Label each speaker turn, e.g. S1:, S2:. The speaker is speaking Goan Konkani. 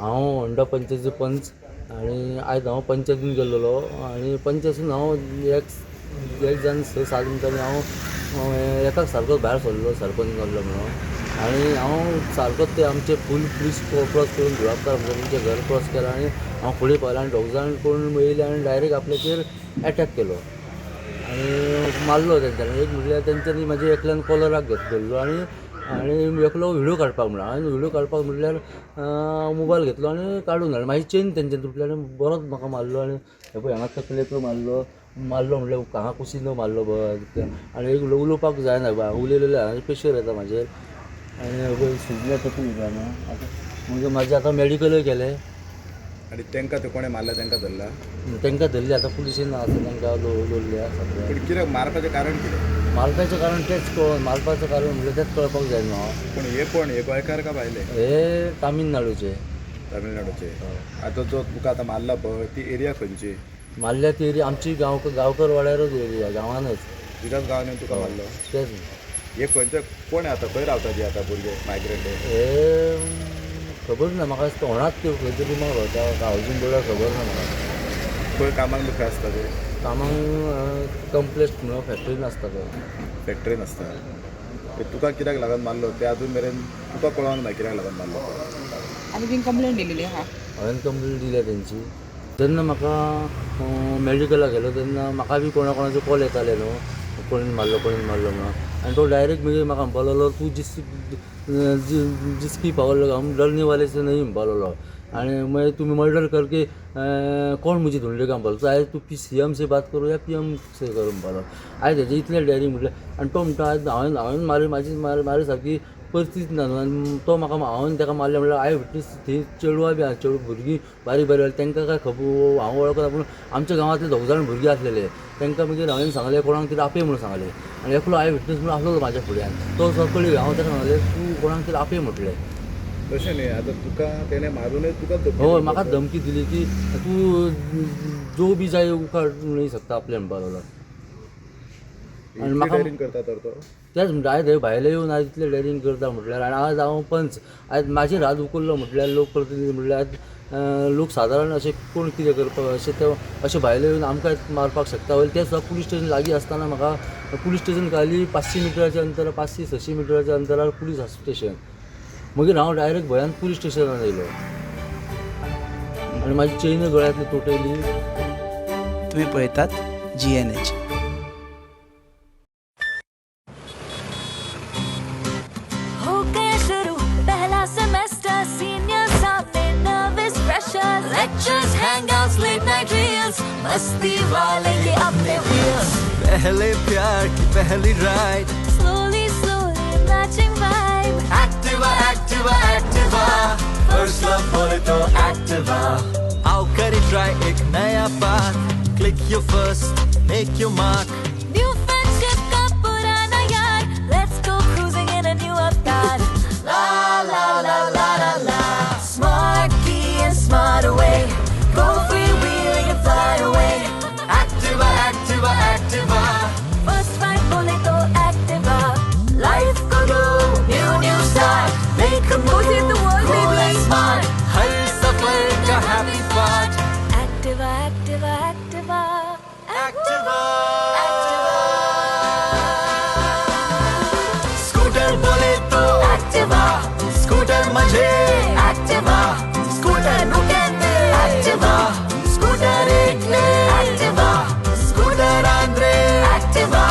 S1: हांव होंडा पंचायतीचो पंच आनी आयज हांव पंचायतीन गेल्लो आनी पंचायतीन हांव एक एक जावन स सात मिनटांनी हांव एकाक सारकोच भायर सरलो सरपंच जाल्लो म्हणून. आनी हांव सारकोच ते आमचे फूल पुलीस क्रॉस करून धुळापकार तेंचें घर क्रॉस केलां आनी हांव फुडें पावलो आनी दोग जाण कोण येयले आनी डायरेक्ट आपल्याचेर एटॅक केलो आनी मारलो तेंच्यांनी. एक म्हटल्यार तेंच्यांनी म्हाज्या एकल्यान कॉलराक घेत धरलो आनी आनी एकलो व्हिडियो काडपाक म्हणलो आनी व्हिडियो काडपाक म्हटल्यार मोबायल घेतलो आनी काडून हाडलो. मागीर चेन तेंच्यान तुटली आनी बरोच म्हाका मारलो आनी हे पळय हांगा तकलेक मारलो मारलो म्हटल्यार हांगा कुशीन मारलो बरो. आनी एक उलोवपाक जायना उलयलें हांगा प्रेशर येता म्हाजेर आनी पळय सुजल्या तकली आतां म्हणजे म्हाजें आतां मॅडिकलय केलें.
S2: आनी तांकां ते कोणें मारला तांकां धरला?
S1: तांकां धरले आतां पुलिशेन आसा तांकां दवरल्या सगळ्यांक.
S2: पूण कित्याक मारपाचें कारण कितें?
S1: मारपाचें कारण तेंच कळ मारपाचें कारण म्हणल्यार तेंच कळपाक जाय न्हू.
S2: पूण हे कोण, हे गोंयकार काय भायले?
S1: हे तामिळनाडूचे.
S2: तामिळनाडूचे. आतां जो तुका आतां मारला पळय ती एरिया खंयची?
S1: मारल्या ती एरिया आमची गांवकर वाड्यारूच एरिया, गांवानच.
S2: तुज्याच गांवान येवन तुका मारलो?
S1: तेच.
S2: हे खंयचे कोण आतां खंय रावता जी आतां भुरगे मायग्रंट?
S1: हे खबर ना म्हाका, होणात ते खंय तरी म्हाका रावता हावजींग बोर्डार, खबर ना म्हाका.
S2: खंय कामाक बी खंय आसता ते?
S1: कामाक कम्प्लेक्स म्हणून फॅक्टरीन आसता ते.
S2: फॅक्टरीन आसता. तुका कित्याक लागून मारलो ते अजून मेरेन तुका कळोंक ना कित्याक लागून मारलो?
S3: आनी तुवें कंप्लेन दिलेली आहा?
S1: हांवें कंप्लेन दिल्या तेंची. जेन्ना म्हाका मॅडिकलाक गेलो तेन्ना म्हाका बी कोणा कोणाचो कॉल येताले न्हू, कोणेन मारलो कोणेन मारलो म्हणून. आनी तो डायरेक्ट मागीर म्हाका म्हणपाक लागलो तूं जिसकी पावर हम डरने वाले से नहीं म्हणपाक लागलो. आनी मागीर तुमी मर्डर करके कोण मुझे ढूंढेगा म्हणपाक लागलो. आयज तूं पी सी एम से बात करूं या पी एम से करूं म्हणपाक लागलो. आयज हेजें इतलें डॅरिंग म्हटल्यार. आनी तो म्हणटा आयज हांवें हांवें मारी म्हाजी मारी सारकी परिस्थिती ना न्हू. आनी तो म्हाका हांवें ताका मारलें म्हणल्यार I witness थंय चेडवां बी आसा, चेडूं भुरगीं बारीक बारीक, तांकां काय खबर हांव वळखना. पूण आमच्या गांवांतले दोग जाण भुरगीं आसलेले तांकां मागीर हांवें सांगलें कोणाक तरी आपय म्हणून सांगलें. आनी एकलो I witness म्हणून आसलो म्हाज्या फुड्यान, तो सकळी हांव ताका सांगलें तूं कोणाक तरी आपय म्हटलें.
S2: तशें न्ही, आतां तुका तेणें मारूनय तुका धमकी?
S1: हय, म्हाका धमकी दिली की तूं जो बी जाय उखाड नहीं सकता आपलें म्हणपाक लागलो. आनी म्हाका
S2: डॅरिंग करता तर तो?
S1: तेच म्हणटा आयज हे भायले येवन आयज इतलें डॅरिंग करता म्हटल्यार. आनी आज हांव पंच, आयज म्हाजेर हात उखल्लो म्हटल्यार लोकप्रतिनिधी म्हटल्यार आयज लोक सादारण अशें कोण कितें करपाक अशें ते अशें भायले येवन आमकां मारपाक शकता. वयले ते सुद्दां पुलीस स्टेशन लागीं आसतना म्हाका पुलीस स्टेशन खाली 500 मिटराच्या अंतरार, 500-600 मिटराच्या अंतरार पुलीस स्टेशन. मागीर हांव डायरेक्ट भंयान पुलीस स्टेशनान येयलो आनी म्हाजी चेन गळ्यांतली तुटयली.
S4: तुम्ही पळयतात GNH.
S5: हो गया शुरू पहला सेमेस्टर, सीनियर सामने nervous pressure, lectures, hangouts, late night reels, मस्ती वाले ये अपने व्हील्स.
S6: पहले प्यार की पहली ride,
S5: slowly slowly matching vibe.
S6: Activa Activa Activa, first love बोले तो एक्टिवा. आओ करे ट्राई एक नया path, click your first, make your mark.
S5: New friendship का पुराना यार, let's go cruising in a new avatar. La la la la la la, smart key and smart away, go freewheeling and fly away.
S6: Activa Activa Activa,
S5: first ride बोले तो Activa. Life co do new new start, make a move,
S3: the world,
S5: cool
S3: baby.
S5: and smart.
S6: हर सफर का happy part.
S5: Activa Activa Activa
S6: Activa. Scooter बोले तो
S5: एक्टिवा,
S6: स्कूटर मजे,
S5: एक्टिवा,
S6: स्कूटर नुकेंदे,
S5: एक्टिवा,
S6: स्कूटर एकले,
S5: एक्टिवा,
S6: स्कूटर आंद्रे,
S5: एक्टिवा.